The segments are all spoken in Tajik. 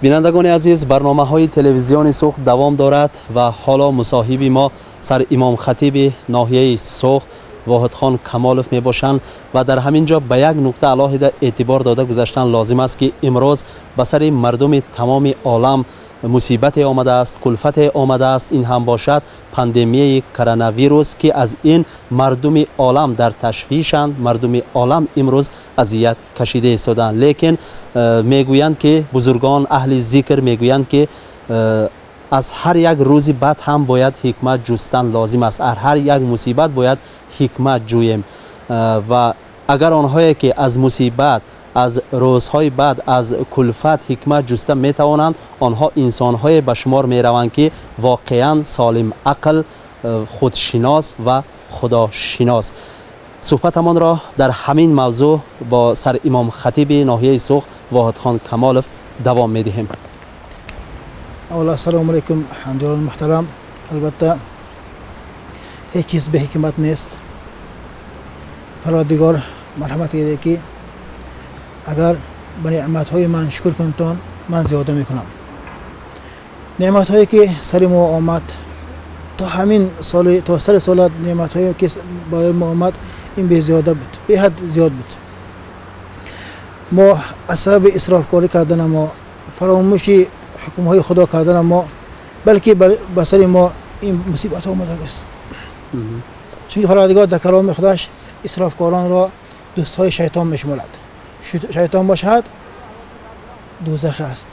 Бинандагони азиз, барномаҳои телевизиони Суғд давом дорад ва ҳоло мусоҳиби мо сар имомхатиби ноҳияи Суғд Воҳидхон Камолов мебошанд ва дар ҳамин ҷо ба як нуқта алоҳида эътибор дода гузаштан лозим аст, ки имрӯз ба сари мардуми тамоми олам мусибате омадааст, кулфате омадааст. Ин ҳам бошад пандемияи коронавирус, ки аз ин мардуми олам дар ташвишанд, мардуми олам имрӯз азият кашида истоданд. Лекин мегӯянд, ки бузургон, аҳли зикр мегӯянд, ки аз ҳар як рӯзи бад ҳам бояд ҳикмат ҷустан лозим аст, аз ҳар як мусибат бояд ҳикмат ҷӯем. Ва агар онҳое ки аз мусибат, аз рӯзҳои бад, аз кулфат ҳикмат ҷуста метавонанд, онҳо инсонҳое ба шумор мераванд, ки воқеан солим ақл, худшинос ва худошинос. Суҳбатамонро дар ҳамин мавзӯъ бо саримомхатиби ноҳияи Суғд Воҳидхон Камолов давом медиҳем. Аввало, ассалому алайкум, ҳамдиёрони муҳтарам. Албатта, ҳеҷ чиз беҳикмат нест. Парвардигор марҳамат карда, ки агар ба неъматҳои ман шукр кунтон, ман зиёда мекунам. Неъматҳое ки сари мо омад то ҳамин соли, то сари солат, неъматҳое ки барои мо омад, ин безиёда буд, беҳад зиёд буд. Мо аз сабаби исрофкорӣ кардана, мо фаромӯши ҳукмҳои Худо кардана мо, балки ба сари мо ин мусибатҳо омадааст, чунки Парвардигор дар каломи худаш исрофкоронро дӯстҳои шайтон мешуморад. Шайтон бошад, дӯзахе аст.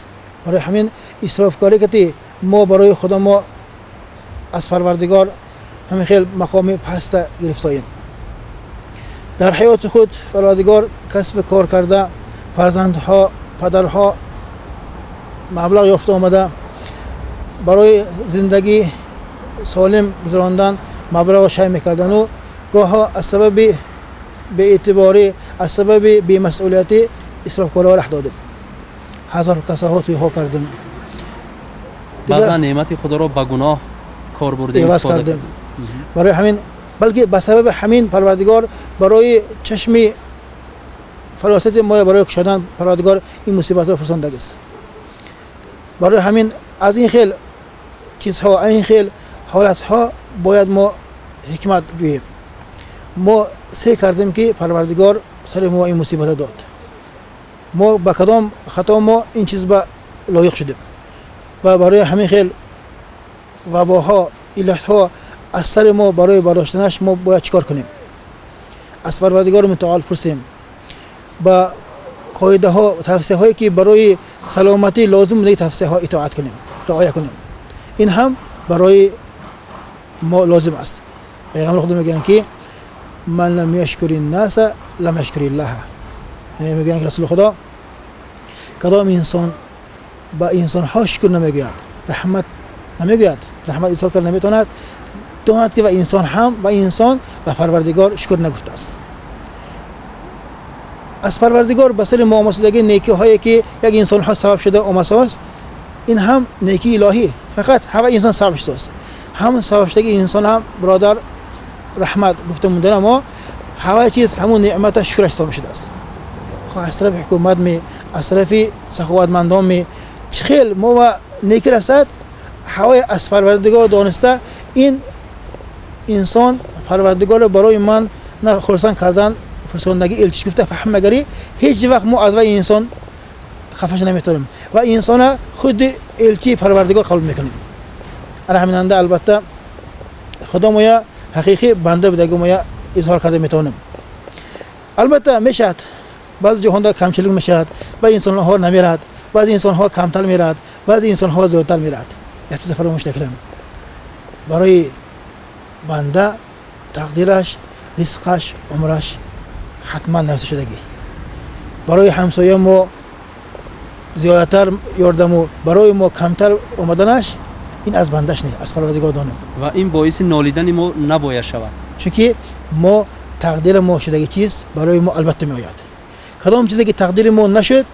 Барои ҳамин исрофкорӣ кати мо барои худо мо аз Парвардигор ҳамин хел мақоми паста гирифтоем. Дар ҳаёти худ Парвардигор касби кор карда, фарзандҳо, падарҳо маблағ ёфта омада, барои зиндагӣ солим гузарондан маблағро шай мекардану гоҳо аз сабаби беэътиборӣ, аз сабаби бемасъулиятӣ исрофкориҳо раҳ додем, ҳазор касаҳо тӯйҳо кардем. Баъзан неъмати худоро ба гуноҳ кор бурдем. Иваз кардем. Барои ҳамин, балки ба сабаби ҳамин Парвардигор барои чашми фаросати мо барои кушодан Парвардигор ин мусибатро фурсондагист. Барои ҳамин аз ин хел чизҳо, аз ин хел ҳолатҳо бояд мо ҳикмат ҷӯем. Мо се кардем, ки Парвардигор сари мо ин мусибата дод? Мо ба кадом хато мо ин чиз ба лоиқ шудем? Ва барои ҳамин хел вабоҳо, иллатҳо аз сари мо барои бардоштанаш мо бояд чӣ кор кунем? Аз Парвардигори Мутаол пурсем, ба қоидаҳо, тавсияҳое ки барои саломатӣ лозим будаги тавсияҳо итоат кунем, риоя кунем. Ин ҳам барои мо лозим аст. Пайғамбари Худо мегӯянд, ки ман лам яшкури наса лам яшкури ллаҳа. Яъне мегӯянд, ки Расули Худо: кадом инсон ба инсонҳо шукр намегӯяд, раҳмат намегӯяд, раҳмат изҳор карда наметавонад, донад, ки ва инсон ҳам ва инсон ба Парвардигор шукр нагуфтааст. Аз Парвардигор ба сари мо омасудагии некиҳое ки як инсонҳо сабаб шуда омасост, ин ҳам некии илоҳӣ, фақат ҳама инсон сабаб шудааст. Ҳам сабабшудагии инсон ҳам бародар раҳмат гуфта мондана мо ҳама чиз ҳамун неъмата шукраш ҳисоб шудааст. Хоҳ аз тарафи ҳукумат ме, аз тарафи саховатмандон ме, чӣ хел мо ва некӣ расад, ҳавои аз Парвардигор дониста, ин инсон Парвардигорро барои ман на хурсанд кардан фурсондагӣ элчиш гуфта фаҳмагарӣ, ҳеҷ вақт мо аз вай инсон хафаш наметавонем ва инсона худи элчии Парвардигор қабул мекунем. Ана ҳаминанда, албатта, Худо моя ҳақиқӣ банда будаги моя изҳор карда метавонем. Албатта, мешавад, баъзе ҷоҳонда камчилик мешавад, баъзе инсонҳо намерад, баъзе инсонҳо камтар мерад, баъзе инсонҳо зиёдтар мерад. Як чиза фаромӯш накунем: барои банда тақдираш, ризқаш, умраш ҳатман нависта шудагӣ. Барои ҳамсоя мо зиёдатар ёрдаму барои мо камтар омаданаш, ин аз бандаш не, аз Парвардигор донем. Ва ин боиси нолидани мо набояд шавад. Чунки мо тақдири мо шудаги чиз барои мо албатта меояд. Кадом чизе ки тақдири мо нашуд,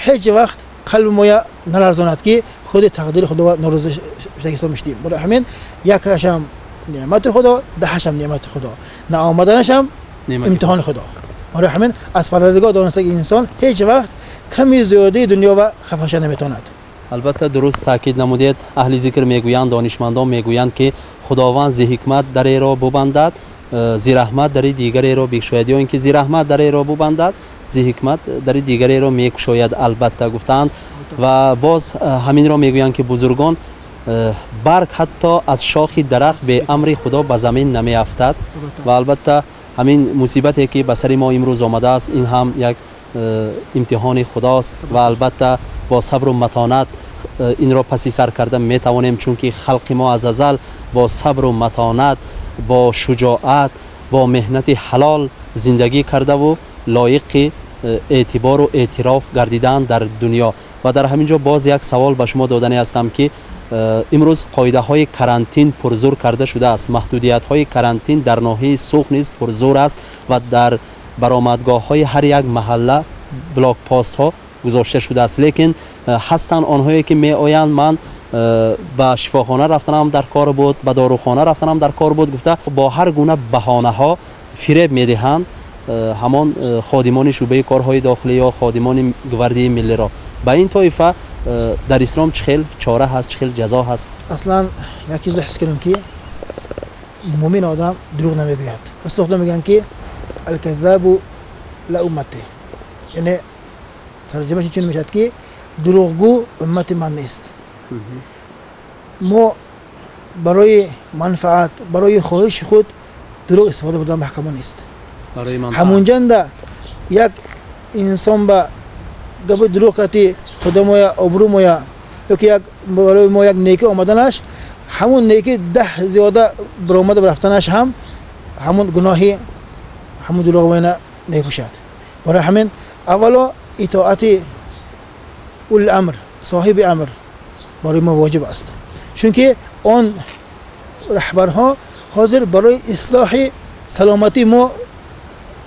ҳеҷ вақт қалби моя наларзонад, ки худи тақдири Худо норозӣ шудаги ҳисоб мешудем. Барои ҳамин якашам неъмати Худо, даҳашам неъмати Худо, наомаданашам имтиҳони Худо. Барои ҳамин аз Парвардигор донистаги инсон ҳеҷ вақт Ками зиёдаи дунё ва хафаша наметавонад. Албатта, дуруст таъкид намудед. Аҳли зикр мегӯянд, донишмандон мегӯянд, ки Худованд зи ҳикмат дареро бубандад, зи раҳмат дари дигареро бикушояд, ё ин ки зи раҳмат дареро бубандад, зи ҳикмат дари дигареро мекушояд, албатта, гуфтаанд. Ва боз ҳаминро мегӯянд, ки бузургон, барг ҳатто аз шохи дарахт бе амри Худо ба замин намеафтад. Ва албатта, ҳамин мусибате, ки ба сари мо имрӯз омадааст, ин ҳам як имтиҳони Худост ва албатта, бо сабру матонат инро паси сар карда метавонем, чунки халқи мо аз азал бо сабру матонат, бо шуҷоат, бо меҳнати ҳалол зиндагӣ кардаву лоиқи эътибору эътироф гардидаанд дар дунё. Ва дар ҳамин ҷо боз як савол ба шумо додане ҳастам, ки имрӯз қоидаҳои карантин пурзур карда шудааст, маҳдудиятҳои карантин дар ноҳияи Суғд низ пурзур аст ва дар баромадгоҳҳои ҳар як маҳалла блокпостҳо гузошта шудааст. Лекин ҳастанд онҳое, ки меоянд, ман ба шифохона рафтанам дар кор буд, ба дорухона рафтанам дар кор буд, гуфта, бо ҳар гуна баҳонаҳо фиреб медиҳанд ҳамон ходимони шӯъбаи корҳои дохилӣ ё ходимони гвардияи миллиро. Ба ин тоифа дар ислом чӣ хел чора ҳаст, чӣ хел ҷазо ҳаст? Аслан як чизро ҳис кунем, ки мӯмин одам дурӯғ намегӯяд. Расулуллоҳ мегӯянд, ки الكذاب لا أمتي, яъне тарҷумааш чунин мешавад, ки дурӯғгӯ уммати ман нест. Мо барои манфаат, барои хоҳиши худ дурӯғ истифода бурдан ба ҳаққи мо нест. Ҳамунҷанда як инсон ба гапи дурӯғ кати худо моя, обрӯ моя, ёки як барои мо як некӣ омаданаш, ҳамун некӣ 10 зиёда баромада рафтанаш ҳам ҳамун гуноҳи ҳамун дурӯғ мепӯшад. Барои ҳамин аввало итоати улил амр, соҳиби амр барои мо воҷиб аст, чунки он раҳбарҳо ҳозир барои ислоҳи саломатии мо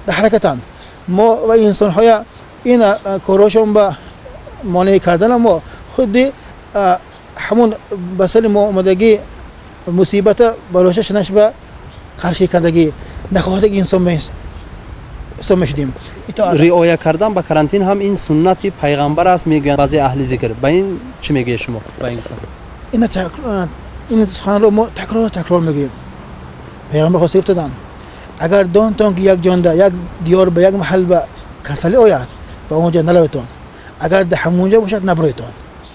дар ҳаракатанд. Мо ва инсонҳоя ин корҳошон ба монеъ кардана, мо худи ҳамун ба сари мо омадагӣ мусибата барошта шунаш ба қаршӣ кардагӣ нахоҳадаги инсон ҳисоб мешудем. Риоя кардан ба карантин ҳам ин суннати пайғамбар аст, мегӯянд баъзе аҳли зикр. Ба ин чӣ мегӯед шумо, ба ин гуфтан? Ин суханро мо такрор такрор мегӯем. Пайғамбар хоста гуфтаданд: агар донтон, ки як ҷонда, як диёр, ба як маҳал ба касалӣ ояд, ба он ҷо нараведтон, агар дар ҳамон ҷо бошад, набароедтон.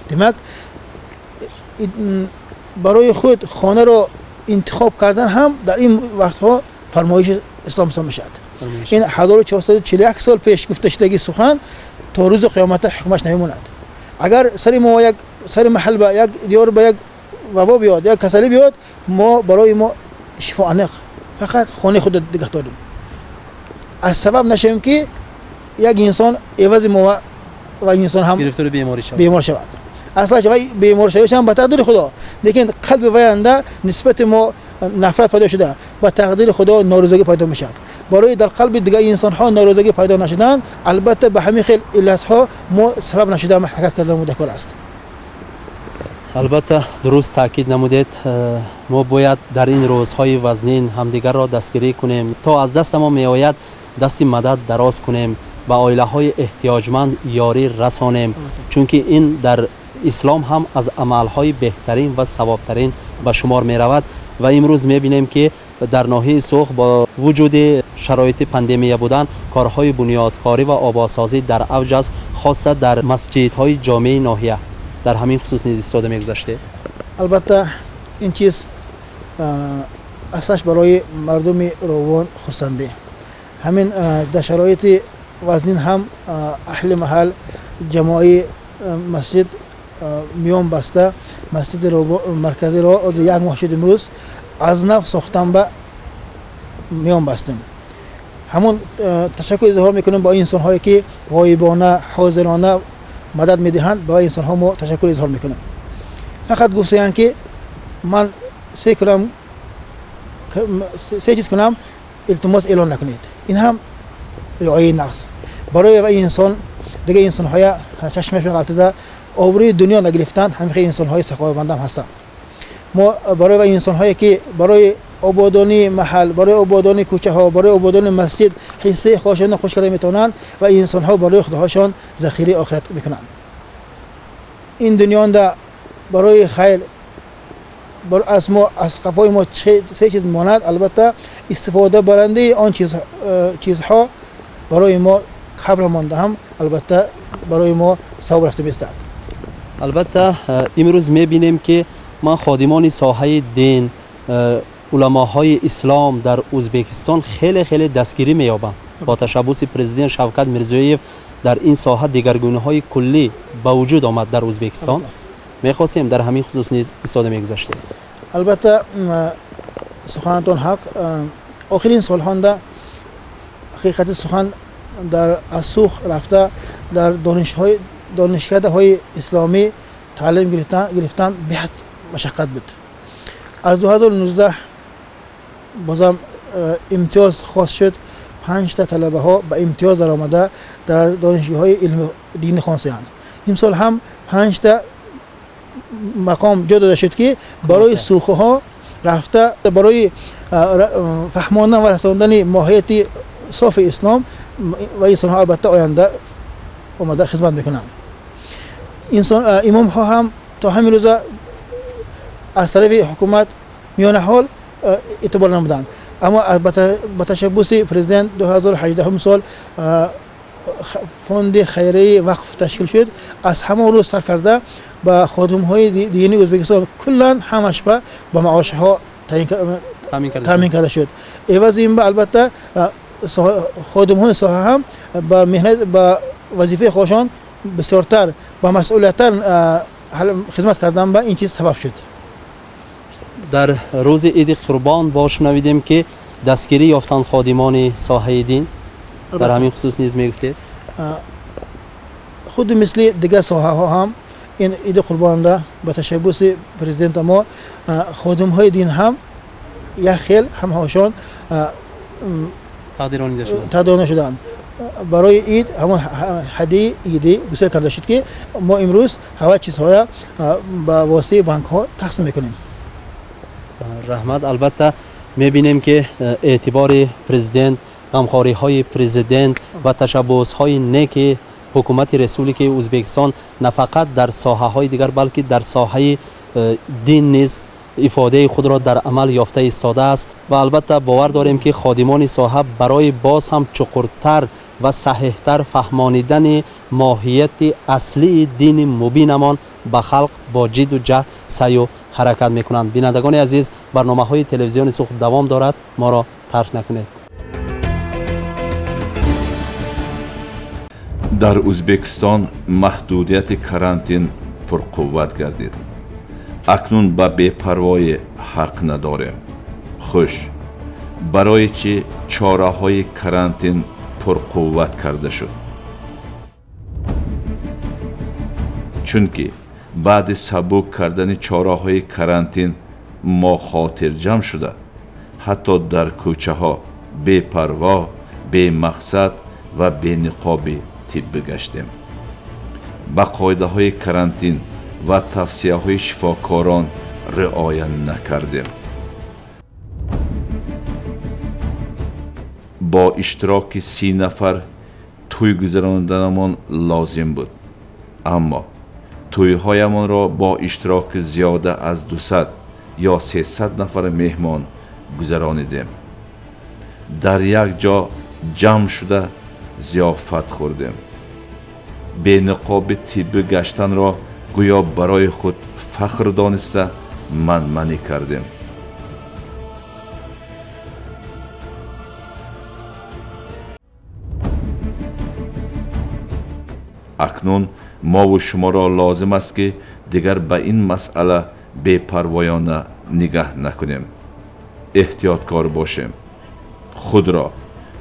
Демак, барои худ хонаро интихоб кардан ҳам дар ин вақтҳо фармоиши ислом ҳисоб мешавад. Ин 1441 сол пеш гуфта шудаги сухан то рӯзи қиёмата ҳукмаш намемонад. Агар сари мо як сари маҳал ба як диёр ба як вабо биёд, як касалӣ биёд, мо барои мо шифо аниқ фақат хонаи худ нигаҳ дорем, аз сабаб нашавем, ки як инсон эвази мо ва инсон ҳам бемор шавад. Аслаш вай бемор шавишам ба тақдири Худо, лекин қалби ваянда нисбати мо нафрат пайдо шуда, ба тақдири Худо норизогӣ пайдо мешавад. Барои дар қалби дигар инсонҳо норизогӣ пайдо нашудан, албатта, ба ҳамин хел иллатҳо мо сабаб нашуда ҳаракат кардан мудакор аст. Албатта, дуруст таъкид намудед. Мо бояд дар ин рӯзҳои вазнин ҳамдигарро дастгирӣ кунем, то аз дастамо меояд, дасти мадад дароз кунем, ба оилаҳои эҳтиёҷманд ёрӣ расонем, чунки ин дар ислом ҳам аз амалҳои беҳтарин ва савобтарин ба шумор меравад. Ва имрӯз мебинем, ки дар ноҳияи Суғд бо вуҷуди шароити пандемия будан, корҳои бунёдкорӣ ва ободсозӣ дар авҷ аст, хоса дар масҷидҳои ҷомеи ноҳия. Дар ҳамин хусус низ истода мегузаштед. Албатта, ин чиз аслаш барои мардуми Ровон хурсандӣ. Ҳамин дар шароити вазнин ҳам аҳли маҳал, ҷамоаи масҷид миён баста, масҷиди марказиро як моҳ шуд, имрӯз аз нав сохтан ба миён бастем. Ҳамун ташаккур изҳор мекунем ба инсонҳое, ки ғоибона, ҳозирона мадад медиҳанд. Ба инсонҳо мо ташаккур изҳор мекунем. Фақат гуфтаянд, ки ман се кунам, се чиз кунам, илтимос, эълон накунед. Ин ҳам риояи нағз барои ва инсон дигар инсонҳоя чашмаш меғалтида, обрӯи дунё нагирифтан. Ҳамин хел инсонҳои саховатмандам ҳастанд. Мо барои ва инсонҳое, ки барои ободонии маҳал, барои ободонии кӯчаҳо, барои ободонии масҷид ҳиссаи худашонро хуш карда метавонанд ва инсонҳо барои худҳошон захираи охират мекунанд. Ин дунёнда барои хайр аз мо, аз қафои мо се чиз монад, албатта истифода барандаи он чизҳо барои мо қабр монда ҳам албатта барои мо савоб рафта меистад. Албатта имрӯз мебинем ки ман ходимони соҳаи дин, уламоҳои ислом дар Ӯзбекистон хеле хеле дастгирӣ меёбанд. Бо ташаббуси президент Шавкат Мирзиёев дар ин соҳа дигаргуниҳои куллӣ ба вуҷуд омад дар Ӯзбекистон. Мехостем дар ҳамин хусус низ истода мегузаштед. Албатта суханатон ҳақ. Охирин солҳонда ҳақиқати сухан дар аз Сух рафта дар донишкадаҳои исломӣ таълим гирифтан беҳад машаққат буд. Аз 2019 бозам имтиёз хос шуд, 5 талабаҳо ба имтиёз даромада дар донишгоҳҳои илми динӣ хонсиянд. Имсол ҳам 5 мақом ҷо дода шуд, ки барои сухҳо рафта барои фаҳмондан ва расондани моҳияти софи ислом ва инсонҳо албатта оянда омада хизмат мекунанд. Инсон имомҳо ҳам то ҳамин рӯза аз тарафи ҳукумат миёнаҳол эътибор намуданд, аммо ба ташаббуси президент 2018 сол фонди хайрияи вақф ташкил шуд. Аз ҳамон рӯз сар карда ба ходимҳои динии Ӯзбекистон куллан ҳамаш ба маошҳо таъмин карда шуд. Эвази ин ба албатта ходимҳои соҳа ҳам ба меҳнат, ба вазифаи худашон бисёртар ба масъулияттар хизмат кардан ба ин чиз сабаб шуд. Дар рӯзи Иди Қурбон бо шунавидем ки дастгирӣ ёфтанд ходимони соҳаи дин. Дар ҳамин хусус низ мегуфтед? Худи мисли дигар соҳаҳо ҳам ин Иди Қурбонда ба ташаббуси президента мо ходимҳои дин ҳам як хел ҳамаҳошон тақдиронида шуданд. Барои ид ҳамон ҳадияи идӣ гусел карда шуд, ки мо имрӯз ҳава чизҳоя ба воситаи банкҳо тақсим мекунем. Раҳмат. Албатта мебинем ки эътибори президент, ғамхориҳои президент ва ташаббусҳои неки ҳукумати Республикаи Ӯзбекистон на фақат дар соҳаҳои дигар, балки дар соҳаи дин низ ифодаи худро дар амал ёфта истодааст ва албатта бовар дорем ки ходимони соҳа барои боз ҳам чуқуртар ва саҳеҳтар фаҳмонидани моҳияти аслии дини мубинамон ба халқ бо ҷидду ҷаҳд саъю ҳаракат мекунанд. Бинандагони азиз, барномаҳои телевизиони Сух давом дорад, моро тарк накунед. Дар Ӯзбекистон маҳдудияти карантин пурқувват гардид. Акнун ба бепарвоӣ ҳақ надорем. Хуш, барои чӣ чораҳои карантин пурқувват карда шуд? Чунки баъди сабук кардани чораҳои карантин мо хотирҷамъ шуда, ҳатто дар кӯчаҳо бепарво, бемақсад ва бениқоби тиббӣ гаштем. Ба қоидаҳои карантин ва тавсияҳои шифокорон риоя накардем. Бо иштироки 30 нафар тӯй гузаронданамон лозим буд, аммо тӯйҳоямонро бо иштироки зиёда аз 200 ё 300 нафар меҳмон гузаронидем. Дар як ҷо ҷамъ шуда зиёфат хӯрдем. Бениқоби тиббӣ гаштанро гӯё барои худ фахр дониста манманӣ кардем. Акнун мову шуморо лозим аст, ки дигар ба ин масъала бепарвоёна нигаҳ накунем, эҳтиёткор бошем, худро,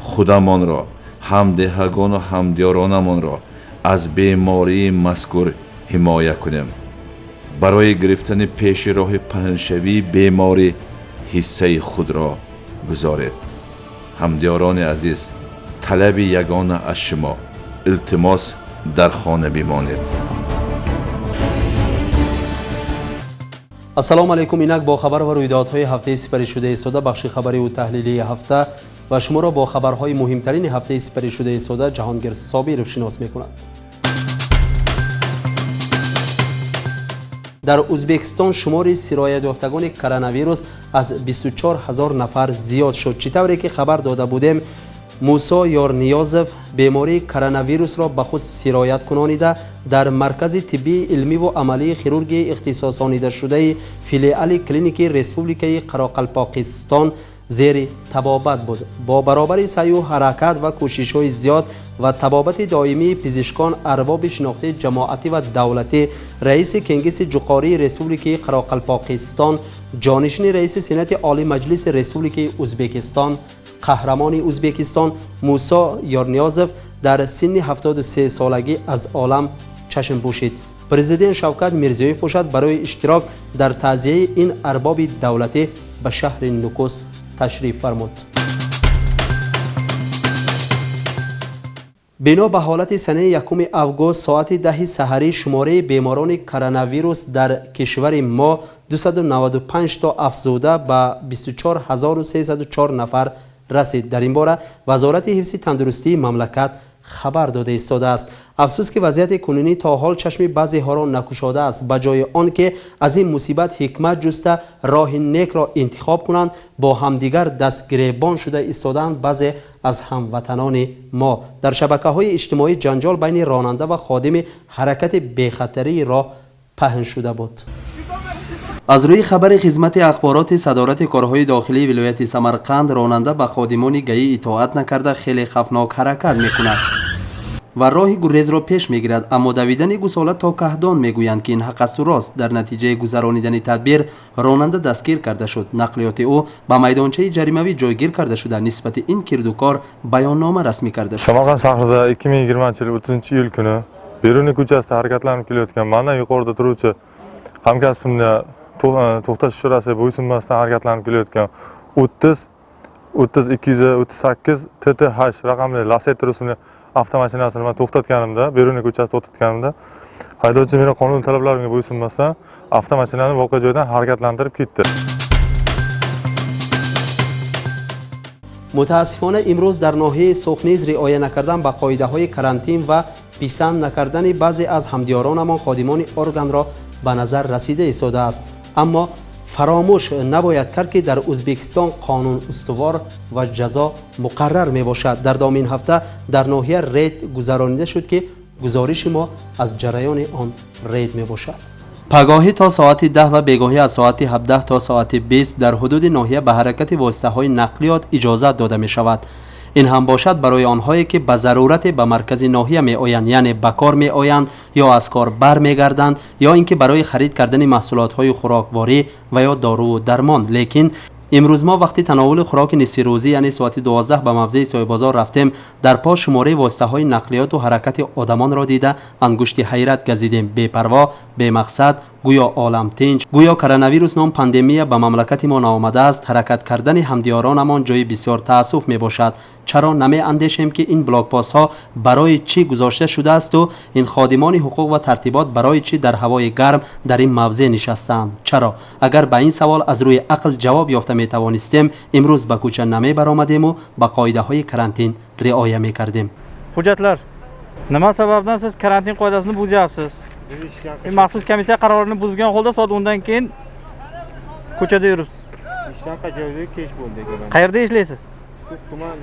худамонро, ҳамдеҳагону ҳамдиёронамонро аз бемории мазкур ҳимоя кунем. Барои гирифтани пеши роҳи паҳншавии беморӣ ҳиссаи худро гузоред. Ҳамдиёрони азиз, талаби ягона аз шумо илтимос, дар хона бимонед. Ассалому алайкум. Инак бо хабар ва рӯйдодҳои ҳафтаи сипаришуда истода бахши хабариву таҳлилии ҳафта ва шуморо бо хабарҳои муҳимтарини ҳафтаи сипаришуда истода Ҷаҳонгир Собиров шинос мекунад. Дар Ӯзбекистон шумори сироятёфтагони коронавирус аз 24 ҳазор нафар зиёд шуд. Чӣ тавре ки хабар дода будем, Мусо Ёрниёзов бемории коронавирусро ба худ сироят кунонида дар маркази тиббии илмиву амалии хирургияи ихтисосонидашудаи филиали клиникии Республикаи Қароқалпоқистон зери табобат буд. Бо баробари саъю ҳаракат ва кӯшишҳои зиёд ва табобати доимии пизишкон, арбоби шинохтии ҷамоатӣ ва давлатӣ, раиси Кенгиси Ҷуқории Республикаи Қароқалпоқистон, ҷонишини раиси Сенати Олии Маҷлиси Республикаи Ӯзбекистон, қаҳрамони Ӯзбекистон Мусо Ёрниёзов дар синни 73 солагӣ аз олам чашм пӯшид. Президент Шавкат Мирзиёев бошад, барои иштирок дар таъзияи ин арбоби давлатӣ ба шаҳри Нукус ташриф фармуд. Бино ба ҳолати санаи 1 август соати 10 саҳарӣ шумораи беморони коронавирус дар кишвари мо 295 то афзуда ба 24304 нафар расид. Дар ин бора Вазорати ҳифзи тандурустии мамлакат хабар дода истодааст. Афсӯс, ки вазъияти кунунӣ то ҳол чашми баъзеҳоро накушодааст. Ба ҷои он ки аз ин мусибат ҳикмат ҷуста роҳи некро интихоб кунанд, бо ҳамдигар дастгиребон шуда истодаанд баъзе аз ҳамватанони мо. Дар шабакаҳои иҷтимоӣ ҷанҷол байни ронанда ва ходими ҳаракати бехатарии роҳ паҳн шуда буд. Аз рӯи хабари хизмати ахбороти садорати корҳои дохилии вилояти Самарқанд, ронанда ба ходимони ГАИ итоат накарда хеле хавфнок ҳаракат мекунад ва роҳи гурезро пеш мегирад. Аммо давидани гусола то каҳдон мегӯянд, ки ин ҳақ асту рост. Дар натиҷаи гузаронидани тадбир ронанда дастгир карда шуд. Нақлиёти ӯ ба майдончаи ҷаримавӣ ҷойгир карда шуда, нисбати ин кирдукор баённома расмӣ карда шуд. Samarqand shahrida 2020 yil 30 iyul kuni Beruniy ko'chasida harakatlanib kelayotgan mandan yuqorida turuvchi hamkasbimga to'xtash ishorasiga bo'ysunmasdan harakatlanib kelayotgan 30 30 238 TTH raqamli Lacetti rusumli avtomashinasini man to'xtatganimda, Beruniy ko'chasida to'xtatganimda haydovchi meni qonun talablariga bo'ysunmasdan avtomashinani voqea joyidan harakatlantirib ketdi. Мутаассифона, имрӯз дар ноҳияи Суғд низ риоя накардан ба қоидаҳои карантин ва писанд накардани баъзе аз ҳамдиёронамон ходимони органро ба назар расида истодааст. Аммо фаромӯш набояд кард, ки дар Ӯзбекистон қонун устувор ва ҷазо муқаррар мебошад. Дар давоми ин ҳафта дар ноҳия рейд гузаронида шуд, ки гузориши мо аз ҷараёни он рейд мебошад. Пагоҳӣ то соати 10 ва бегоҳӣ аз соати 17 то соати 20 дар ҳудуди ноҳия ба ҳаракати воситаҳои нақлиёт иҷозат дода мешавад. Ин ҳам бошад барои онҳое, ки ба зарурате ба маркази ноҳия меоянд, яъне ба кор меоянд ё аз кор бармегарданд, ё ин ки барои харид кардани маҳсулотҳои хӯрокворӣ ва ё доруву дармон. Лекин имрӯз мо вақти тановули хӯроки нисфирӯзӣ, яъне соати 12, ба мавзеи Соҳиббозор рафтем. Дар по шумораи воситаҳои нақлиёту ҳаракати одамонро дида ангушти ҳайрат газидем. Бепарво, бемақсад, гӯё олам тинҷ, гӯё коронавирус ном пандемия ба мамлакати мо наомадааст. Ҳаракат кардани ҳамдиёронамон ҷои бисёр таассуф мебошад. Чаро намеандешем, ки ин блокпостҳо барои чӣ гузошта шудаасту ин ходимони ҳуқуқ ва тартибот барои чӣ дар ҳавои гарм дар ин мавзеъ нишастаанд? Чаро? Агар ба ин савол аз рӯи ақл ҷавоб ёфта метавонистем, имрӯз ба кӯча намебаромадему ба қоидаҳои карантин риоя мекардем. Hujjatlar. Nima sababdan siz karantin qoidasini buzyapsiz? Maxsus komissiya qarorini buzgan holda soat 10 dan keyin ko'chada yuribsiz. Ishdan qaytayotgandik, kech bo'ldi aka. Qayerda ishlaysiz? Suv tuman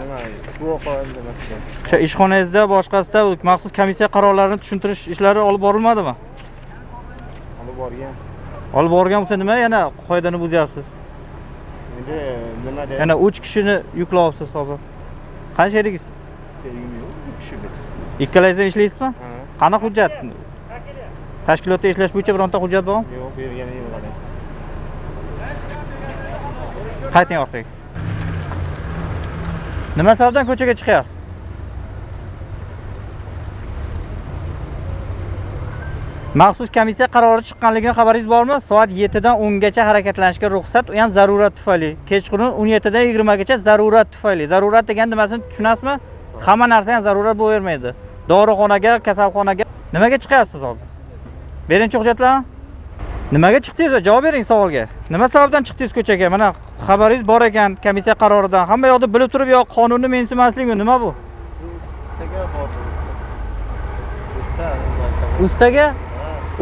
nima suv oqovanda masalan. O'sha ishxonangizda, boshqasida maxsus komissiya qarorlarini tushuntirish ishlari olib borilmadimi? Olib borgan. Olib borgan bo'lsa, nima yana qoidani buzyapsiz? Endi nimada? Yana 3 kishini yuklayapsiz hozir. Qancha sherigingiz? Sherigim yo'q, bir kishi biz. Ikkalangiz ham ishlaysizmi? Ha. Qani hujjat? Tashkilotda ishlash bo'yicha bironta hujjat bormi? Yo'q, bergani yo'q hali. Qayting orqaga. Nima sababdan ko'chaga chiqyapsiz? Maxsus komissiya qarori chiqqanligini xabaringiz bormi? Soat 7 dan 10 gacha harakatlanishga ruxsat, u ham zarurat tufayli. Kechqurun 17 dan 20 gacha zarurat tufayli. Zarurat degan nimasini tushunasizmi? Hamma narsa ham zarurat bo'lavermaydi. Dorixonaga, kasalxonaga nimaga chiqyapsiz hozir? Berinchi hujjatlarni. Nimaga chiqdingiz? Javob bering savolga. Nima sababdan chiqdingiz ko'chaga? Mana xabaringiz bor ekan komissiya qaroridan. Hamma yoqda bilib turib yo qonunni mensimaslikmi? Nima bu? Ustaga bordim. Ustaga?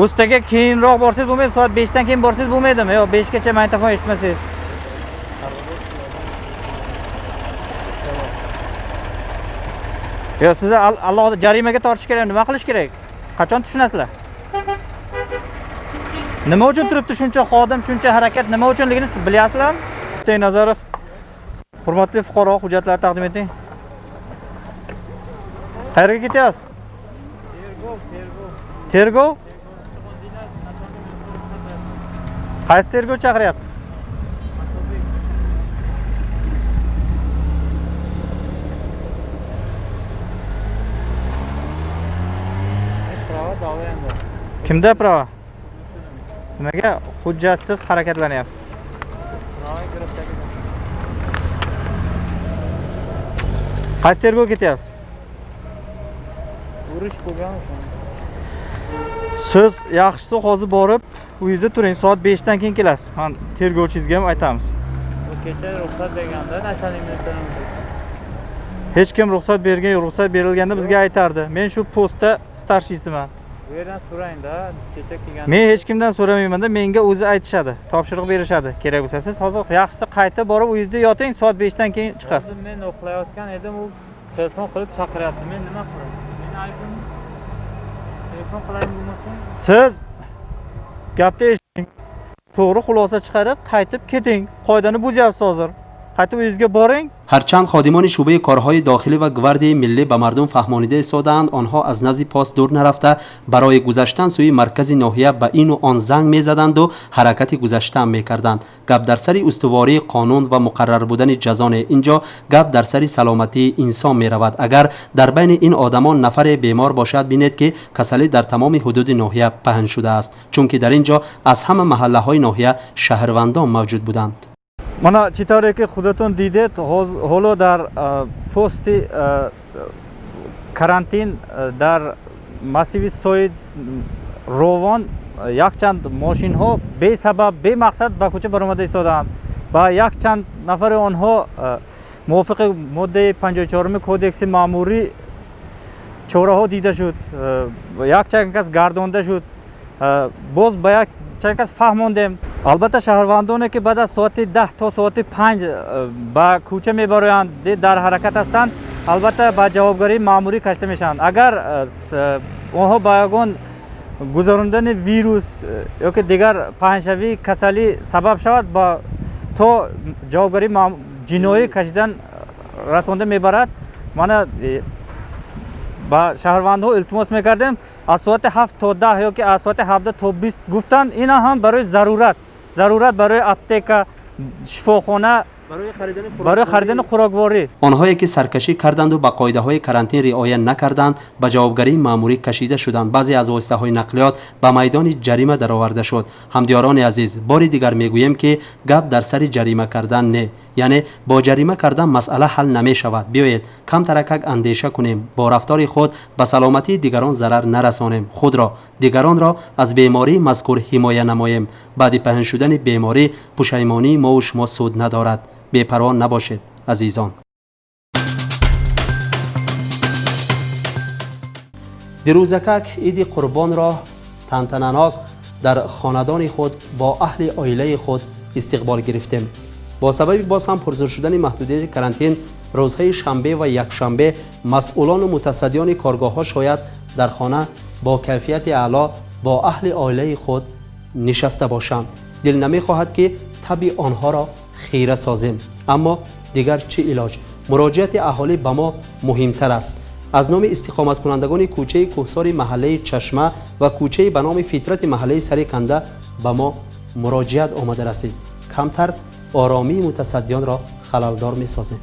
Ustaga keyinroq borsangiz bo'lmaydi, soat 5 dan keyin borsangiz bo'lmaydimi? Yo'q, 5 gacha magnitofon eshitmasangiz. Yo, sizni alohida jarimaga tortish kerak, nima qilish kerak? Qachon tushunasizlar? Nima uchun turibdi shuncha xodim, shuncha harakat, nima uchunligini siz bilyapsizlarmi? Nazarov, hurmatli fuqaro, hujjatlarni taqdim eting. Qayerga ketyapsiz? Tergov, tergov. Tergov? Qaysi tergov chaqiryapti? Kimda prava? Nimaga hujjatsiz harakatlanyapsiz? Qaysi tergov ketyapsiz? Urush bo'lgan o'sha. Siz yaxshisi hozir borib uyingizda turing, soat 5 dan keyin kelasiz. Men tergovchingizga ham aytamiz. U kecha ruxsat berganda nachalnik bilan. Hech kim ruxsat bergan yo'q, ruxsat berilganda bizga aytardi. Men shu postda starshiysiman. Bu yerdan so'rang-da, kecha kelgan. Men hech kimdan so'ramayman-da, menga o'zi aytishadi, topshiriq berishadi. Kerak bo'lsa siz hozir yaxshisi qaytib borib uyingizda yoting, soat 5 dan keyin chiqasiz. Hozir men uxlayotgan edim, u telefon qilib chaqiryapti. Men nima qilay? Meni aybim. Telefon qilaymi bo'lmasa? Siz gapni eshiting. To'g'ri xulosa chiqarib qaytib keting. Qoidani buzyapsiz hozir. Qaytib uyingizga boring. Ҳарчанд ходимони шӯъбаи корҳои дохилӣ ва гвардияи миллӣ ба мардум фаҳмонида истодаанд, онҳо аз назди пост дур нарафта барои гузаштан сӯи маркази ноҳия ба ину он занг мезаданду ҳаракати гузаштан мекарданд. Гап дар сари устувории қонун ва муқаррар будани ҷазо не, инҷо гап дар сари саломатии инсон меравад. Агар дар байни ин одамон нафаре бемор бошад, бинед ки касалӣ дар тамоми ҳудуди ноҳия паҳн шудааст, чунки дар ин ҷо аз ҳама маҳаллаҳои ноҳия шаҳрвандон мавҷуд буданд. Mana чӣ тавре ки худатон дидед, ҳоло дар пости карантин дар массиви сои Ровон якчанд мошинҳо бесабаб, бемақсад ба кӯча баромада истодаанд ва якчанд нафари онҳо мувофиқи моддаи 54 кодекси маъмурӣ чораҳо дида шуд, якчанд кас гардонда шуд, боз ба якчанд кас фаҳмондем. Албатта шаҳрвандоне ки баъд аз соати 10 то соати 5 ба кӯча мебароянд, дар ҳаракат ҳастанд, албатта ба ҷавобгарии маъмурӣ кашида мешаванд. Агар онҳо ба ягон гузарондани вирус ё ки дигар паҳншавии касалӣ сабаб шавад, то ҷавобгарии ҷиноӣ кашидан расонда мебарад. Мана ба шаҳрвандҳо илтимос мекардем, аз соати 7 то 10 ё ки аз соати 17 то 20 гуфтанд, ина ҳам барои зарурат, зарурат барои аптека, шифохона, барои харидани хӯрокворӣ. Онҳое ки саркашӣ карданду ба қоидаҳои карантин риоя накарданд, ба ҷавобгарии маъмурӣ кашида шуданд. Баъзе аз воситаҳои нақлиёт ба майдони ҷарима дароварда шуд. Ҳамдиёрони азиз, бори дигар мегӯем ки гап дар сари ҷарима кардан не, яъне бо ҷарима кардан масъала ҳал намешавад. Биёед камтаракак андеша кунем, бо рафтори худ ба саломатии дигарон зарар нарасонем, худро, дигаронро аз бемории мазкур ҳимоя намоем. Баъди паҳн шудани беморӣ пушаймонии мову шумо суд надорад. Бепарво набошед, азизон. Дирӯзакак иди қурбонро тантананок дар хонадони худ бо аҳли оилаи худ истиқбол гирифтем. Бо сабаби боз ҳам пурзур шудани маҳдудияти карантин, рӯзҳои шанбе ва якшанбе масъулону мутасаддиёни коргоҳҳо шояд дар хона бо кайфияти аъло бо аҳли оилаи худ нишаста бошанд. Дил намехоҳад ки таби онҳоро хира созем, аммо дигар чӣ илоҷ? Муроҷиати аҳолӣ ба мо муҳимтар аст. Аз номи истиқоматкунандагони кӯчаи кӯҳсори маҳаллаи Чашма ва кӯчаи ба номи Фитрати маҳаллаи Сари Канда ба мо муроҷиат омада расид. Камтар оромии мутасаддиёнро халалдор месозем.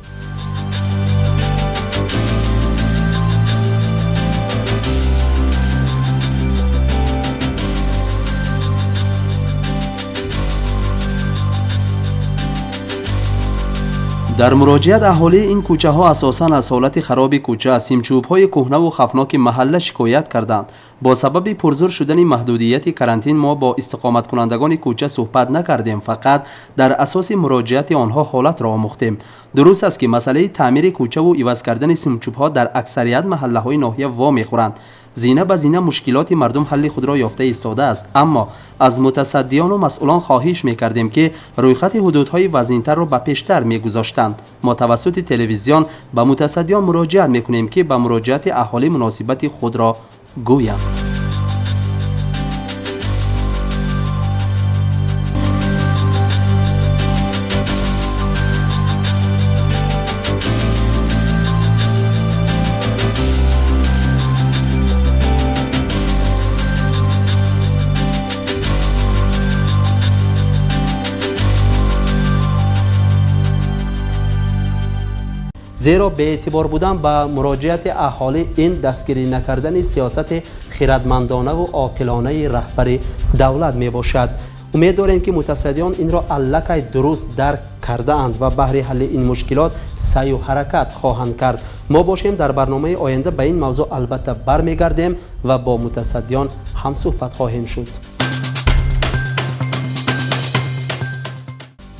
Дар муроҷиат аҳолии ин кӯчаҳо асосан аз ҳолати хароби кӯча, симчӯбҳои кӯҳнаву хафноки маҳалла шикоят карданд. Бо сабаби пурзур шудани маҳдудияти карантин мо бо истиқоматкунандагони кӯча суҳбат накардем, фақат дар асоси муроҷиати онҳо ҳолатро омӯхтем. Дуруст аст, ки масъалаи таъмири кӯчаву иваз кардани симчӯбҳо дар аксарият маҳаллаҳои ноҳия вомехӯранд. Зина ба зина мушкилоти мардум ҳалли худро ёфта истодааст, аммо аз мутасаддиёну масъулон хоҳиш мекардем, ки рӯйхати ҳудудҳои вазнинтарро ба пештар мегузоштанд. Мо тавассути телевизион ба мутасаддиён муроҷиат мекунем, ки ба муроҷиати аҳолӣ муносибати худро гӯянд. Зеро беэътибор будан ба муроҷиати аҳолӣ ин дастгирӣ накардани сиёсати хирадмандонаву оқилонаи раҳбари давлат мебошад. Умед дорем, ки мутасаддиён инро аллакай дуруст дарк кардаанд ва баҳри ҳалли ин мушкилот саъю ҳаракат хоҳанд кард. Мо бошем, дар барномаи оянда ба ин мавзӯъ албатта бармегардем ва бо мутасаддиён ҳам суҳбат хоҳем шуд.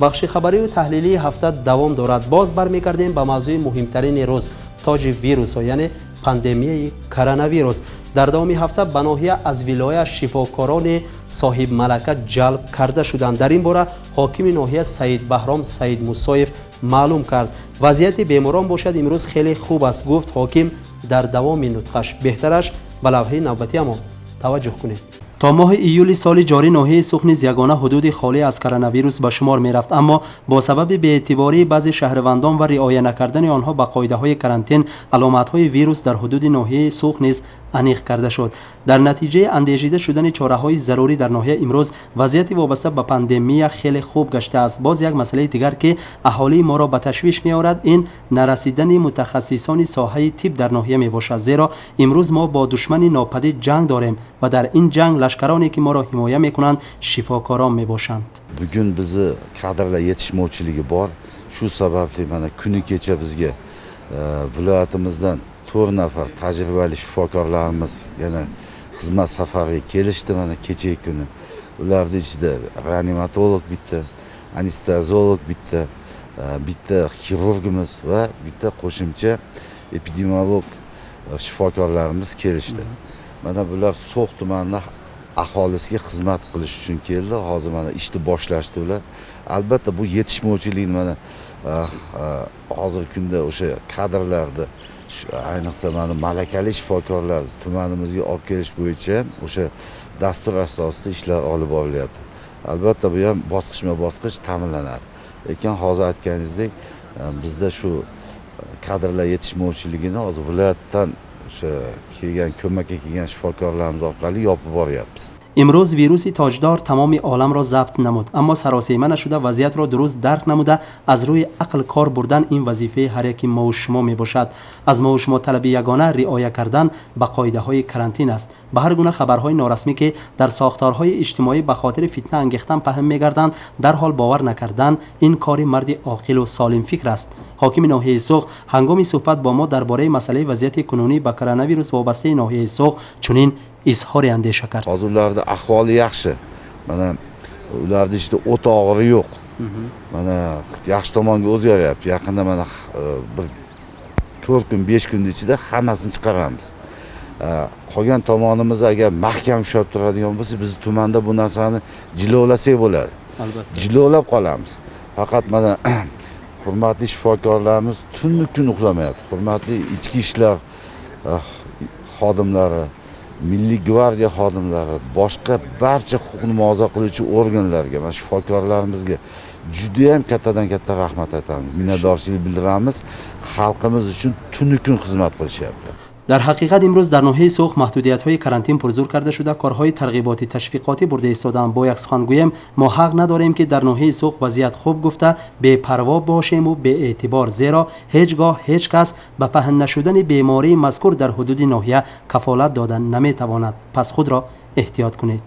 Бахши хабарию таҳлилии ҳафта давом дорад. Боз бармегардем ба мавзӯи муҳимтарини рӯз, тоҷи вирусҳо, яъне пандемияи коронавирус. Дар давоми ҳафта ба ноҳия аз вилоя шифокорони соҳибмалака ҷалб карда шуданд. Дар ин бора ҳокими ноҳия Саид Баҳром Саидмусоев маълум кард. Вазъияти беморон бошад, имрӯз хеле хуб аст, гуфт ҳоким дар давоми нутқаш. Беҳтараш ба лавҳаи навбатиамон таваҷҷӯҳ кунед. То моҳи июли соли ҷорӣ ноҳияи Суғд низ ягона ҳудуди холӣ аз коронавирус ба шумор мерафт, аммо бо сабаби беэътибории баъзе шаҳрвандон ва риоя накардани онҳо ба қоидаҳои карантин аломатҳои вирус дар ҳудуди ноҳияи Суғд низ аниқ карда шуд. Дар натиҷаи андешида шудани чораҳои зарурӣ дар ноҳия имрӯз вазъияти вобаста ба пандемия хеле хуб гаштааст. Боз як масъалаи дигар, ки аҳолии моро ба ташвиш меорад, ин нарасидани мутахассисони соҳаи тиб дар ноҳия мебошад, зеро имрӯз мо бо душмани нопадид ҷанг дорем ва дар ин ҷанг лашкароне, ки моро ҳимоя мекунанд, шифокорон мебошанд. Bugun bizni kadrlar yetishmovchiligi bor. Shu sababli mana kuni kecha bizga viloyatimizdan 4 nafar tajribali shifokorlarimiz yana xizmat safariga kelishdi mana kechagi kuni. Ularning ichida reanimatolog bitta, anesteziolog bitta, bitta xirurgimiz va bitta qo'shimcha epidemiolog shifokorlarimiz kelishdi. Mana bular So'x tumanini aholisiga xizmat qilish uchun keldi. Hozir mana ishni boshlashdi ular. Albatta bu yetishmovchilikni mana hozirgi kunda o'sha kadrlarni, ayniqsa mana malakali shifokorlar tumanimizga olib kelish bo'yicha o'sha dastur asosida ishlar olib borilyapti. Albatta bu ham bosqichma-bosqich ta'minlanadi. Lekin hozir aytganingizdek, bizda shu kadrlar yetishmovchiligini hozir viloyatdan o'sha kelgan ko'makka kelgan shifokorlarimiz orqali yopib boryapmiz. Имрӯз вируси тоҷдор тамоми оламро забт намуд, аммо саросема нашуда, вазъиятро дуруст дарк намуда, аз рӯи ақл кор бурдан ин вазифаи ҳар яки мову шумо мебошад. Аз мову шумо талаби ягона риоя кардан ба қоидаҳои карантин аст. Ба ҳар гуна хабарҳои норасмӣ, ки дар сохторҳои иҷтимоӣ ба хотири фитна ангехтан паҳн мегарданд, дарҳол бовар накардан ин кори марди оқилу солимфикр аст. Ҳокими ноҳияи Суғд ҳангоми суҳбат бо мо дар бораи масъалаи вазъияти кунунӣ ба коронавирус вобастаи ноҳияи Суғд чунин изҳори андеша кард. Hozir ularni ahvoli yaxshi. Mana ularni ichida o't og'iri yo'q. Mana yaxshi tomonga o'zgaryapti. Yaqinda mana bir 4 kun, 5 kun ichida hammasini chiqaramiz. Qolgan tomonimiz agar mahkam ushlab turadigan bo'lsa, biz tumanda bu narsani jilovlasak bo'ladi. Albatta. Jilovlab qolamiz. Faqat mana hurmatli shifokorlarimiz tunni kun uxlamayapti. Hurmatli ichki ishlar xodimlari, Milliy gvardiya xodimlari, boshqa barcha huquqni muhofaza qiluvchi organlarga, mana shifokorlarimizga juda ham kattadan katta rahmat aytamiz. Minnatdorchilik bildiramiz. Xalqimiz uchun tunu kun xizmat qilishyapti. Дар ҳақиқат имрӯз дар ноҳияи Суғд маҳдудиятҳои карантин пурзур карда шуда, корҳои тарғиботӣ ташвиқотӣ бурда истодаанд. Бо як сухан гӯем, мо ҳақ надорем, ки дар ноҳияи Суғд вазъият хуб гуфта бепарво бошему беэътибор, зеро ҳеҷ гоҳ ҳеҷ кас ба паҳн нашудани бемории мазкур дар ҳудуди ноҳия кафолат дода наметавонад. Пас худро эҳтиёт кунед.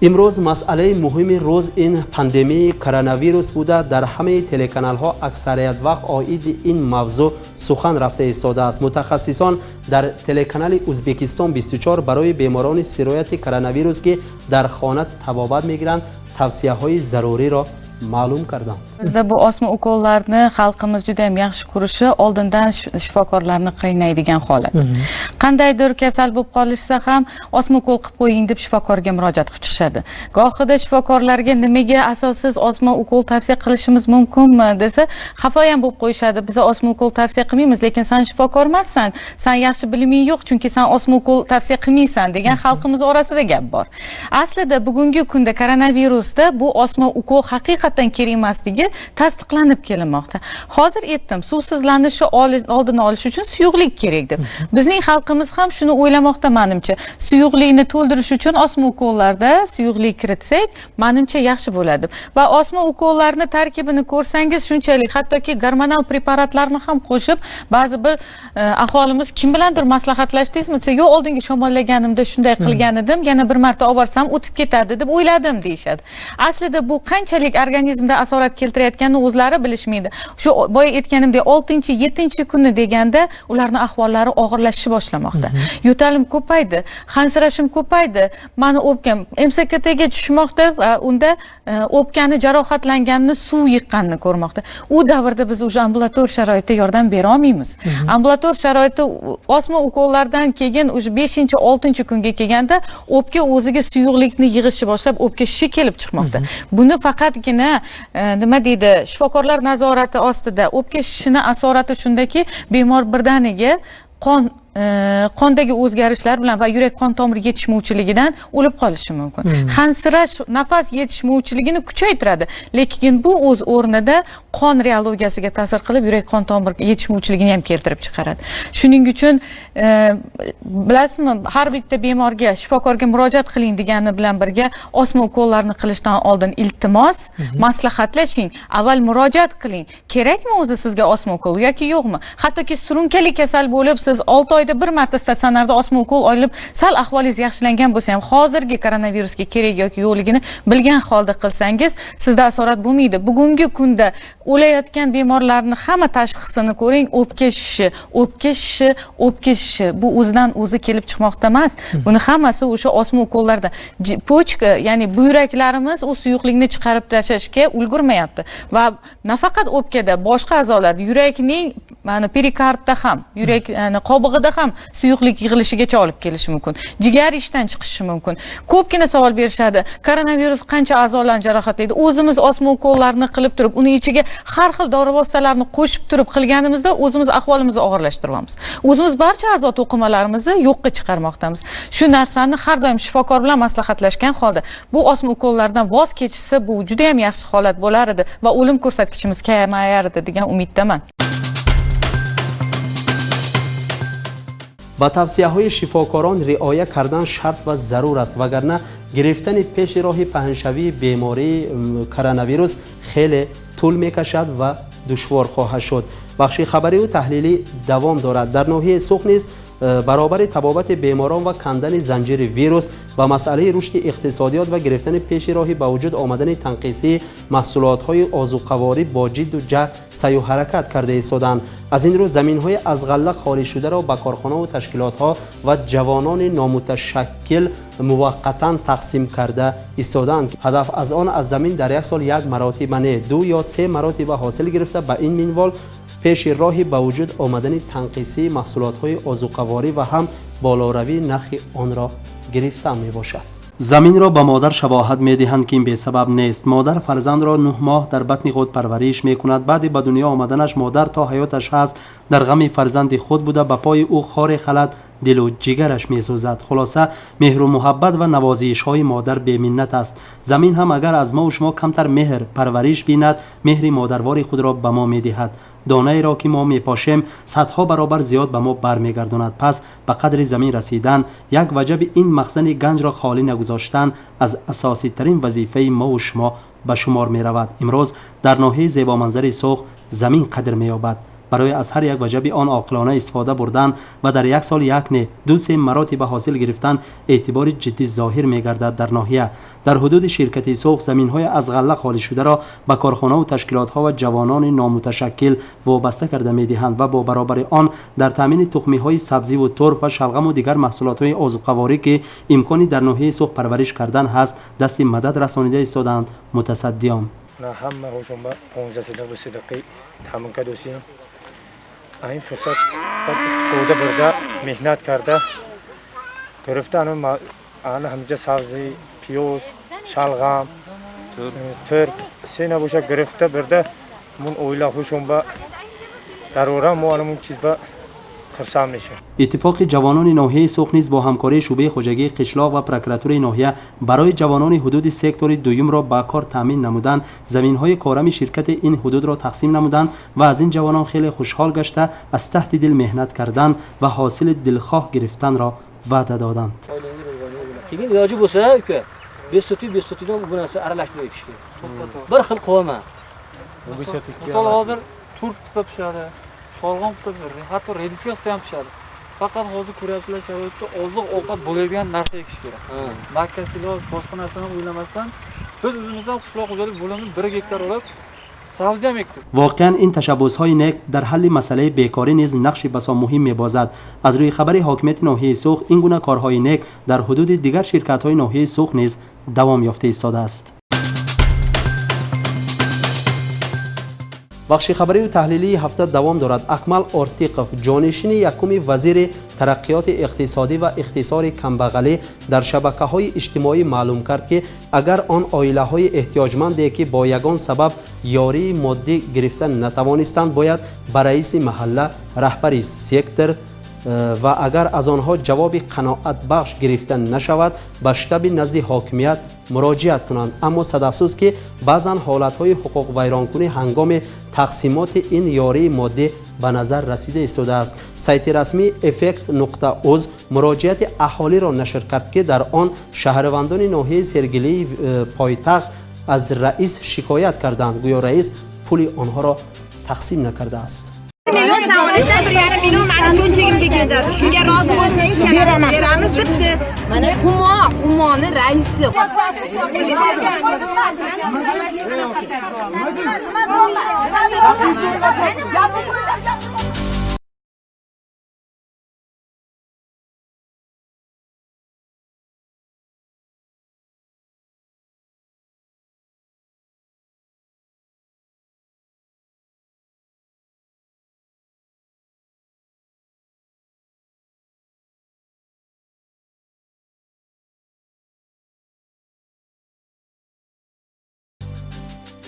Имрӯз масъалаи муҳими рӯз ин пандемияи коронавирус буда, дар ҳамаи телеканалҳо аксарият вақт оиди ин мавзӯъ сухан рафта истодааст. Мутахассисон дар телеканали Узбекистон 24 барои беморони сирояти коронавирус, ки дар хона табобат мегиранд, тавсияҳои заруриро маълум карданд. Bizda bu osma ukollarni xalqimiz juda ham yaxshi ko'rishi oldindan shifokorlarni qiynaydigan holat. Qandaydir kasal bo'lib qolishsa ham osma ukol qilib qo'ying deb shifokorga murojaat qilib chiqishadi. Gohida shifokorlarga nimaga asossiz osma ukol tavsiya qilishimiz mumkinmi desa, xafa ham bo'lib qo'yishadi. Biz osma ukol tavsiya qilmaymiz, lekin sen shifokor emassan, sen yaxshi biliming yo'q, chunki sen osma ukol tavsiya qilmaysan degan xalqimiz orasida gap bor. Aslida bugungi kunda koronavirusda bu osma ukol haqiqatan kerak emasligi tasdiqlanib kelinmoqda. Hozir aytdim, suvsizlanishi oldini olish uchun suyuqlik kerak deb. Bizning xalqimiz ham shuni o'ylamoqda menimcha. Suyuqlikni to'ldirish uchun osma ukollarda suyuqlik kiritsak, menimcha yaxshi bo'ladi. Va osma ukollarni tarkibini ko'rsangiz shunchalik, hattoki gormonal preparatlarni ham qo'shib, ba'zi bir aholimiz kim bilandir maslahatlashdingizmi desa, yo'q, oldingi shamollaganimda shunday qilgan edim, yana bir marta olib borsam o'tib ketadi deb o'yladim deyishadi. Aslida bu qanchalik organizmda asorat keltirayotganini o'zlari bilishmaydi. Shu boya aytganimdek 6-7 kuni deganda ularning ahvollari og'irlashishni boshlamoqda. Yo'talim ko'paydi, hansirashim ko'paydi, meni o'pkam MSKTga tushmoqda va unda o'pkani jarohatlanganini, suv yiqqanini ko'rmoqda. U davrda biz o'sha ambulator sharoitda yordam bera olmaymiz. Ambulator sharoitda osma ukollardan keyin o'sha 5-6 kunga kelganda o'pka o'ziga suyuqlikni yig'ishni boshlab, o'pka shishi kelib chiqmoqda. Buni faqatgina nima deydi, shifokorlar nazorati ostida o'pka shishini asorati shundaki, bemor birdaniga qondagi o'zgarishlar bilan va yurak qon tomir yetishmovchiligidan o'lib qolishi mumkin. Hansirash, nafas yetishmovchiligini kuchaytiradi, lekin bu o'z o'rnida qon reologiyasiga ta'sir qilib, yurak qon tomir yetishmovchiligini ham keltirib chiqaradi. Shuning uchun bilasizmi, har bitta bemorga shifokorga murojaat qiling degani bilan birga osma ukollarni qilishdan oldin iltimos maslahatlashing, avval murojaat qiling. Kerakmi o'zi sizga osma ukol yoki yo'qmi? Hattoki surunkali kasal bo'lib siz 6 oyda bir marta statsionarda osma ukol olib, sal ahvolingiz yaxshilangan bo'lsa ham, hozirgi koronavirusga kerak yoki yo'qligini bilgan holda qilsangiz, sizda asorat bo'lmaydi. Bugungi kunda o'layotgan bemorlarning hamma tashxisini ko'ring, o'pka shishi, o'pka shishi, o'pka shishi. Bu o'zidan o'zi kelib chiqmoqda emas. Buni hammasi o'sha osma ukollarda. Pochka, ya'ni buyraklarimiz u suyuqlikni chiqarib tashlashga ulgurmayapti. Va nafaqat o'pkada, boshqa a'zolar, yurakning mana perikardda ham, yurak qobig'ida ham suyuqlik yig'ilishigacha olib kelishi mumkin. Jigar ishdan chiqishi mumkin. Ko'pgina savol berishadi. Koronavirus qancha a'zolarni jarohatlaydi? O'zimiz osma ukollarni qilib turib, uni ichiga har xil dori vositalarini qo'shib turib qilganimizda o'zimiz ahvolimizni og'irlashtiryapmiz. O'zimiz barcha a'zo to'qimalarimizni yo'qqa chiqarmoqdamiz. Shu narsani har doim shifokor bilan maslahatlashgan holda bu osma ukollardan voz kechishsa, bu juda ham yaxshi holat bo'lar edi va o'lim ko'rsatkichimiz kamayar edi degan umiddaman. Ба тавсияҳои шифокорон риоя кардан шарт ва зарур аст, вагарна гирифтани пеши роҳи паҳншавии бемории коронавирус хеле тӯл мекашад ва душвор хоҳад шуд. Бахши хабариву таҳлилӣ давом дорад. Дар ноҳияи Суғд низ баробари табобати беморон ва кандани занҷири вирус ва масъалаи рушди иқтисодиёт ва гирифтани пеши роҳи ба вуҷуд омадани танқисии маҳсулотҳои озуқаворӣ бо ҷидду ҷаҳд саъю ҳаракат карда истоданд. Аз ин рӯ заминҳои аз ғалла холӣ шударо ба корхонаву ташкилотҳо ва ҷавонони номуташаккил муваққатан тақсим карда истодаанд. Ҳадаф аз он аз замин дар як сол як маротиба не, 2 ё 3 маротиба ҳосил гирифта, ба ин минвол пеши роҳи ба вуҷуд омадани танқисии маҳсулотҳои озуқаворӣ ва ҳам болоравии нархи онро гирифта мебошад. Заминро ба модар шабоҳат медиҳанд, ки ин бесабаб нест. Модар фарзандро 9 моҳ дар батни худ парвариш мекунад. Баъди ба дунё омаданаш модар то ҳаёташ ҳаст дар ғами фарзанди худ буда, ба пои ӯ хоре халад, дилу ҷигараш месӯзад. Хулоса, меҳру муҳаббат ва навозишҳои модар беминнат аст. Замин ҳам агар аз мову шумо камтар меҳр парвариш бинад, меҳри модарвори худро ба мо медиҳад. Донаеро ки мо мепошем, садҳо баробар зиёд ба мо бармегардонад. Пас ба қадри замин расидан, як ваҷаби ин махзани ганҷро холӣ нагузоштан аз асоситарин вазифаи мову шумо ба шумор меравад. Имрӯз дар ноҳияи зебоманзари Суғд замин қадр меёбад. Барои аз ҳар як ваҷаби он оқилона истифода бурдан ва дар як сол як не ду-се маротиба ҳосил гирифтан эътибори ҷиддӣ зоҳир мегардад дар ноҳия. Дар ҳудуди ширкати Суғд заминҳои аз ғалла холӣ шударо ба корхонаву ташкилотҳо ва ҷавонони номуташаккил вобаста карда медиҳанд ва бо баробари он дар таъмини тухмиҳои сабзиву торф ва шалғаму дигар маҳсулотҳои озуқаворӣ ки имкони дар ноҳияи Суғд парвариш кардан ҳаст дасти мадад расонида истодаанд мутасаддиён. Ҳама ҳошонба 15 садақа садақаи таъмин кардосем. Ин фурсат истифода бурда меҳнат карда гирифта ана ҳамҷа сабзӣ, пиёз, шалғам, турк се набоша гирифта бурда мун оила ҳошонба дарора мо анамун чизба хурсанд мешавем. Иттифоқи ҷавонони ноҳияи Суғд низ бо ҳамкории шӯъбаи хоҷагии қишлоқ ва прокуратураи ноҳия барои ҷавонони ҳудуди сектори дуюмро ба кор таъмин намудан, заминҳои корами ширкати ин ҳудудро тақсим намуданд ва аз ин ҷавонон хеле хушҳол гашта аз таҳти дил меҳнат кардан ва ҳосили дилхоҳ гирифтанро ваъда доданд. Keyin iloji bo'lsa uka 5 sotik 5 sotikdan bu narsa aralashtirib ekish kerak. Bir xil qilaman. Misol hozir turf qilsa pishadi, sholg'om qilsa pishadi, hatto rediska qilsa ham pishadi. Faqat hozir ko'ryapsizlar sharoitda oziq ovqat bo'ladigan narsa ekish kerak. Makka, silos, boshqa narsani o'ylamasdan biz o'zimiz ham qishloq xo'jalik bo'limini 1 gektar olib сабзӣ ҳам ekdik. Воқеан ин ташаббусҳои нек дар ҳалли масъалаи бекорӣ низ нақши басо муҳим мебозад. Аз рӯи хабари ҳокимияти ноҳияи Суғд ин гуна корҳои нек дар ҳудуди дигар ширкатҳои ноҳияи Суғд низ давом ёфта истодааст. Бахши хабарию таҳлилии ҳафта давом дорад. Акмал Ортиқов, ҷонишини якуми вазири тараққиёти иқтисодӣ ва ихтисори камбағалӣ дар шабакаҳои иҷтимоӣ маълум кард, ки агар он оилаҳои эҳтиёҷманде, ки бо ягон сабаб ёрии моддӣ гирифта натавонистанд, бояд ба раиси маҳалла, раҳбари сектор ва агар аз онҳо ҷавоби қаноатбахш гирифта нашавад, ба штаби назди ҳокимият муроҷиат кунанд. Аммо садафсӯз, ки баъзан ҳолатҳои ҳуқуқвайронкунӣ ҳангоми тақсимоти ин ёрии моддӣ ба назар расида истодааст. Сайти расмии effect.uz муроҷиати аҳолиро нашр кард, ки дар он шаҳрвандони ноҳияи Сергилии пойтахт аз раис шикоят карданд. Гӯё раис пули онҳоро тақсим накардааст. Million savolasa 1,5 million mani cho'nchagimga ketadi. Shunga rozi bo'lsang, beraman. Beramiz debdi. Mana Humo, Humoni raisi.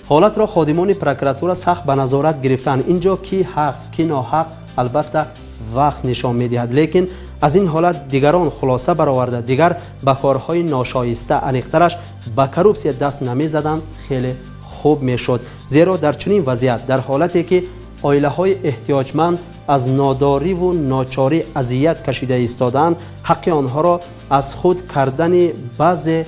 Ҳолатро ходимони прокуратура сахт ба назорат гирифтанд. Инҷо ки ҳақ, ки ноҳақ албатта вақт нишон медиҳад, лекин аз ин ҳолат дигарон хулоса бароварда, дигар ба корҳои ношоиста, аниқтараш ба коррупсия даст намезаданд, хеле хуб мешуд. Зеро дар чунин вазъият, дар ҳолате ки оилаҳои эҳтиёҷманд аз нодориву ночорӣ азият кашида истодаанд, ҳаққи онҳоро аз худ кардани баъзе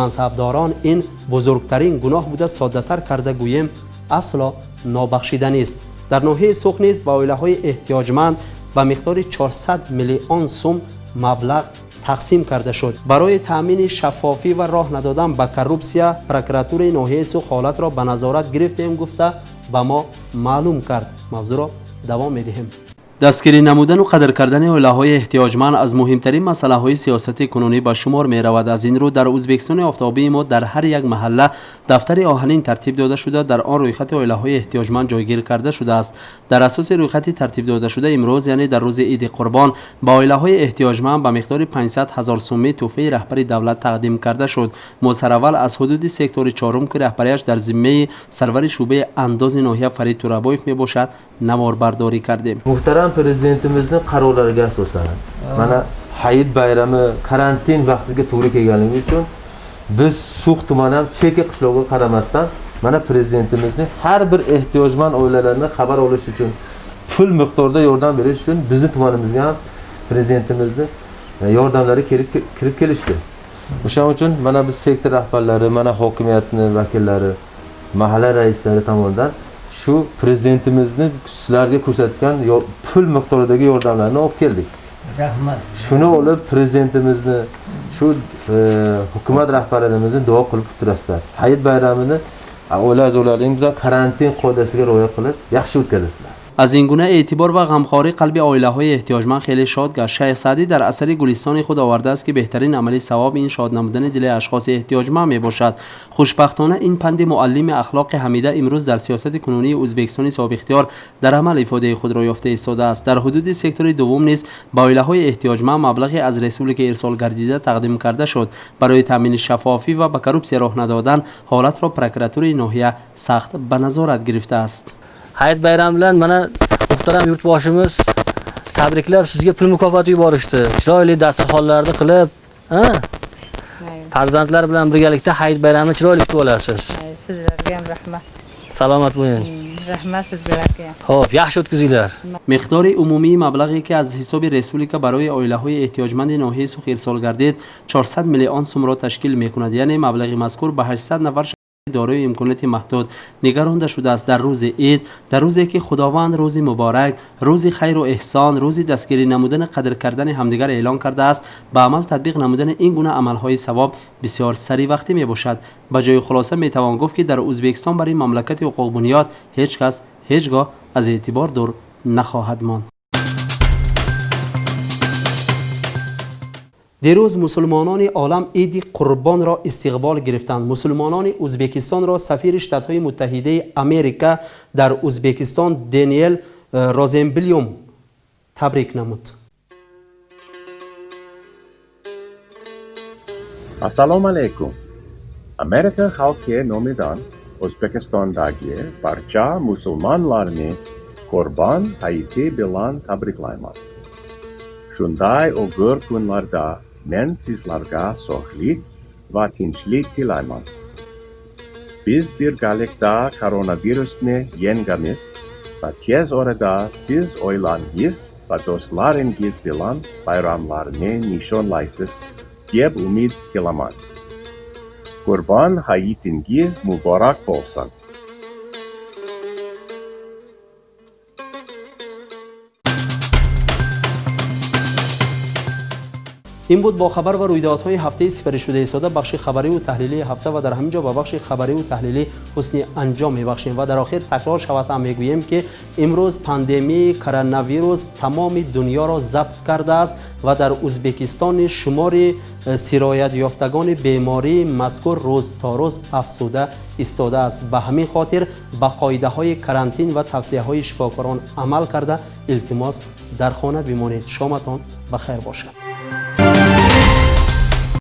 мансабдорон ин бузургтарин гуноҳ буда, соддатар карда гӯем, асло нобахшиданист. Дар ноҳияи Суғд низ ба оилаҳои эҳтиёҷманд ба миқдори 400 миллион сум маблағ тақсим карда шуд. Барои таъмини шаффофӣ ва роҳ надодан ба коррупсия прокуратураи ноҳияи Суғд ҳолатро ба назорат гирифтем гуфта ба мо маълум кард. Мавзӯъро давом медиҳем. Дастгирӣ намудану қадр кардани оилаҳои эҳтиёҷманд аз муҳимтарин масъалаҳои сиёсати кунунӣ ба шумор меравад. Аз ин рӯ дар Ӯзбекистони офтобии мо дар ҳар як маҳалла дафтари оҳанин тартиб дода шуда, дар он рӯйхати оилаҳои эҳтиёҷманд ҷойгир карда шудааст. Дар асоси рӯйхати тартиб додашуда имрӯз, яъне дар рӯзи Иди Қурбон, ба оилаҳои эҳтиёҷманд ба миқдори 500 ҳазор сумӣ тӯҳфаи раҳбари давлат тақдим карда шуд. Мо сараввал аз ҳудуди сектори чорум, ки раҳбарияш дар зиммаи сарвари шӯъбаи андози ноҳия Фарид Турабоев мебошад, наворбардорӣ кардем. Muhtaram prezidentimizning qarorlariga asosan mana hayit bayrami karantin vaqtiga to'g'ri kelganligi uchun biz Suq tumani ham chekka qishlog'iga qaramasdan mana prezidentimizning har bir ehtiyojmand oilalarni xabar olish uchun pul miqdorida yordam berish uchun bizni tumanimizga ham prezidentimizning yordamlari kirib kelishdi. O'shaning uchun mana biz sektor rahbarlari, mana hokimiyatning vakillari, mahalla raislari tomonidan Shu prezidentimizni sizlarga ko'rsatgan pul miqdoridagi yordamlarni olib keldik. Rahmat. Shuni olib prezidentimizni, shu hukumat rahbarlarimizni duo qilib turasizlar. Hayit bayramini oila a'zolaringiz bilan karantin qoidasiga rioya qilib yaxshi o'tkazasizlar. Аз ин гуна эътибор ва ғамхорӣ қалби оилаҳои эҳтиёҷманд хеле шод гашт. Шайх Саъдӣ дар асари Гулистони худ овардааст, ки беҳтарин амали савоб ин шод намудани дили ашхоси эҳтиёҷманд мебошад. Хушбахтона ин панди муаллими ахлоқи ҳамида имрӯз дар сиёсати кунунии Ӯзбекистони соҳибихтиёр дар амал ифодаи худро ёфта истодааст. Дар ҳудуди сектори дуввум низ ба оилаҳои эҳтиёҷманд маблағе аз республика ирсол гардида тақдим карда шуд. Барои таъмини шаффофӣ ва ба коррупсия роҳ надодан ҳолатро прокуратураи ноҳия сахт ба назорат гирифтааст. Hayit bayrami bilan mana muhtaram yurtboshimiz tabriklab sizga pul mukofoti yuborishdi. Chiroyli dasturxonlarni qilib, farzandlar bilan birgalikda hayit bayramini chiroyli kutib olasiz. Sizlarga ham rahmat. Salomat bo'ling. Rahmat sizlarga ham. Xo'p, yaxshi o'tkazinglar. Миқдори умумии маблағе ки аз ҳисоби республика барои оилаҳои эҳтиёҷманди ноҳияи Сух ирсол гардид 400 миллион сумро ташкил мекунад. Яъне маблағи мазкур ба 800 нафар дорои имконияти маҳдуд нигаронда шудааст. Дар рӯзи ид, дар рӯзе ки Худованд рӯзи муборак, рӯзи хайру эҳсон, рӯзи дастгирӣ намудани қадр кардани ҳамдигар эълон кардааст, ба амал татбиқ намудани ин гуна амалҳои савоб бисёр саривақтӣ мебошад. Ба ҷои хулоса метавон гуфт, ки дар Ӯзбекистон бар ин мамлакати ҳуқуқбунёд ҳеҷ кас ҳеҷ гоҳ аз эътибор дур нахоҳад монд. Дирӯз мусулмонони олам иди Қурбонро истиқбол гирифтанд. Мусулмонони Ӯзбекистонро сафири Штатҳои Муттаҳидаи Америка дар Ӯзбекистон Дэниел Розенблюм табрик намуд. Assalomu alaykum. Amerika xalqi nomidan O'zbekistondagi barcha musulmonlarni Qurbon hayiti bilan tabriklayman. Shunday og'ir kunlarda men sizlarga sog'lik va tinchlik tilayman. Biz birgalikda koronavirusni yengamiz va tez orada siz oilangiz va do'stlaringiz bilan bayramlarni nishonlaysiz deb umid qilaman. Qurbon hayitingiz muborak bo'lsin. Ин буд бо хабар ва рӯйдодҳои ҳафтаи сипаришуда истода бахши хабариву таҳлилии ҳафта ва дар ҳамин ҷо ба бахши хабариву таҳлилӣ ҳусни анҷом мебахшем ва дар охир такрор шавад ҳам мегӯем, ки имрӯз пандемияи коронавирус тамоми дунёро забт кардааст ва дар Ӯзбекистони шумори сироятёфтагони бемории мазкур рӯз то рӯз афзуда истодааст. Ба ҳамин хотир ба қоидаҳои карантин ва тавсияҳои шифокорон амал карда илтимос дар хона бимонед. Шоматон ба хайр бошад.